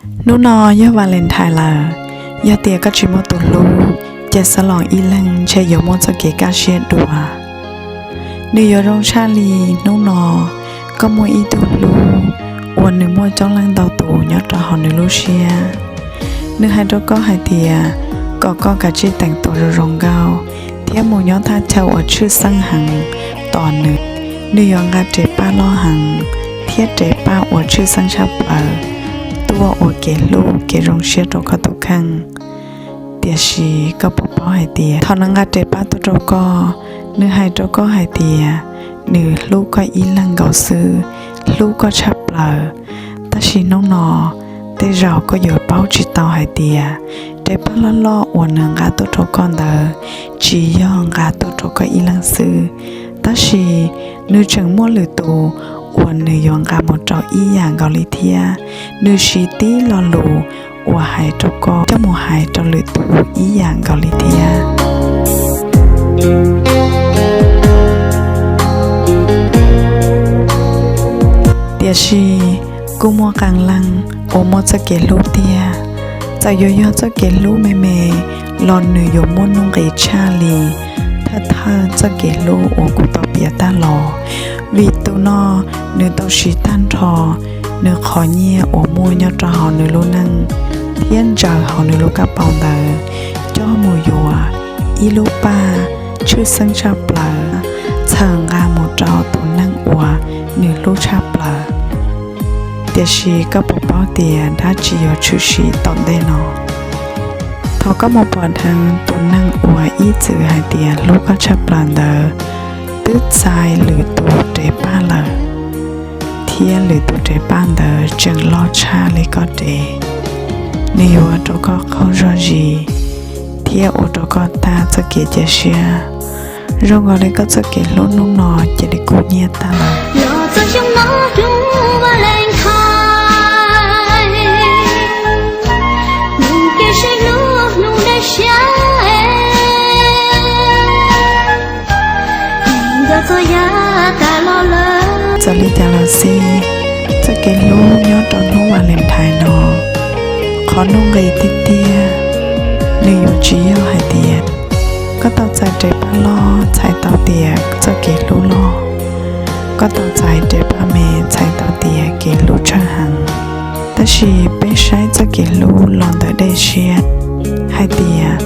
Hnub no yog Valentine lawm, yog tias koj tsis muaj tus hlub, ces xav los ib leeg ntshe yuav muaj txoj kev kaj siab dua. Nws yuav zoo tshaj li hnub no koj muaj ib tug hlub uas nws muaj coob leej ntau tus nyob rau hauv nws lub siab. Nws hais rau koj hais tias kom koj kav tsij teem tua zoo zoo nkauj thiab mus nyob thaj chaw uas tshwj xeeb heev tos nws. Nws yuav nqa res paj loj heev thiab res paj uas tshwj xeeb tshaj plaws tuaj ua kev hlub kev zoo siab rau koj tus kheej. Tiam sis koj puas paub hais tias thaum nws nqa res paj tuaj rau koj, nws hais rau koj hais tias nws hlub koj ib leeg nkaus xwb, hlub koj tshaj plaws. Tab sis hnub no, tej zaum koj yuav paub tsis tau hais tias res paj loj loj uas nws nqa tuaj rau koj ntawd tsis yog nqa tuaj rau koj ib leeg xwb, tab sis nws tseem muaj lwm tus uas nws yuav nqa mus rau ib yam nkaus li thiab. Nws siv tib lo lus uas hais rau koj coj mus hais rau lwm tus ib yam nkaus li thiab. Tiam sis kuj muaj qee leej uas muaj txoj kev hlub tiag, txawm yuav yog txoj kev hlub me me los nws yuav muaj nuj nqis tshaj li thawj thawj txoj kev hlub uas kuv tau piav tag los, vim tus no nws tau siv tag nrho nws qhov nyiaj uas muaj nyob rau hauv nws lub neej thiab ntsaws hauv nws lub kab paus ntawd coj mus yuav ib lub paj tshwj xeeb tshaj plaws, txhawm nqa mus rau tus neeg uas nws hlub tshaj plaws. Tiam sis koj puas paub tias dab tsi yuav tshwm sim tom ntej no? Thaum koj mus pom dheev tus neeg uas ib txwm hais tias hlub koj tshaj plaws ntawd twb txais lwm tus res paj lawm, thiab lwm tus res paj ntawd tseem loj tshaj li koj res, nws yuav ua rau koj qaug zog zis thiab ua rau koj tag txoj kev cia siab, zoo nkaus li koj txoj kev hlub hnub no cia li kub hnyiab tag lawm. Los txog xyoo no rau Valentine, mus kev saib hlub hnub dej siab, nco txog yav tas los lawm. Txawm li cas los xij, txoj kev hlub nyob rau hnub Valentine no, qhov nuj nqis tiag tiag, nws yuav tsis yog hais tias koj tau txais res paj loj txhais tau tias txoj kev hlub loj, koj tau txais res paj me txhais tau tias kev hlub tshaj heev. Tab sis peb saib txoj kev hlub los ntawm dej siab hais tias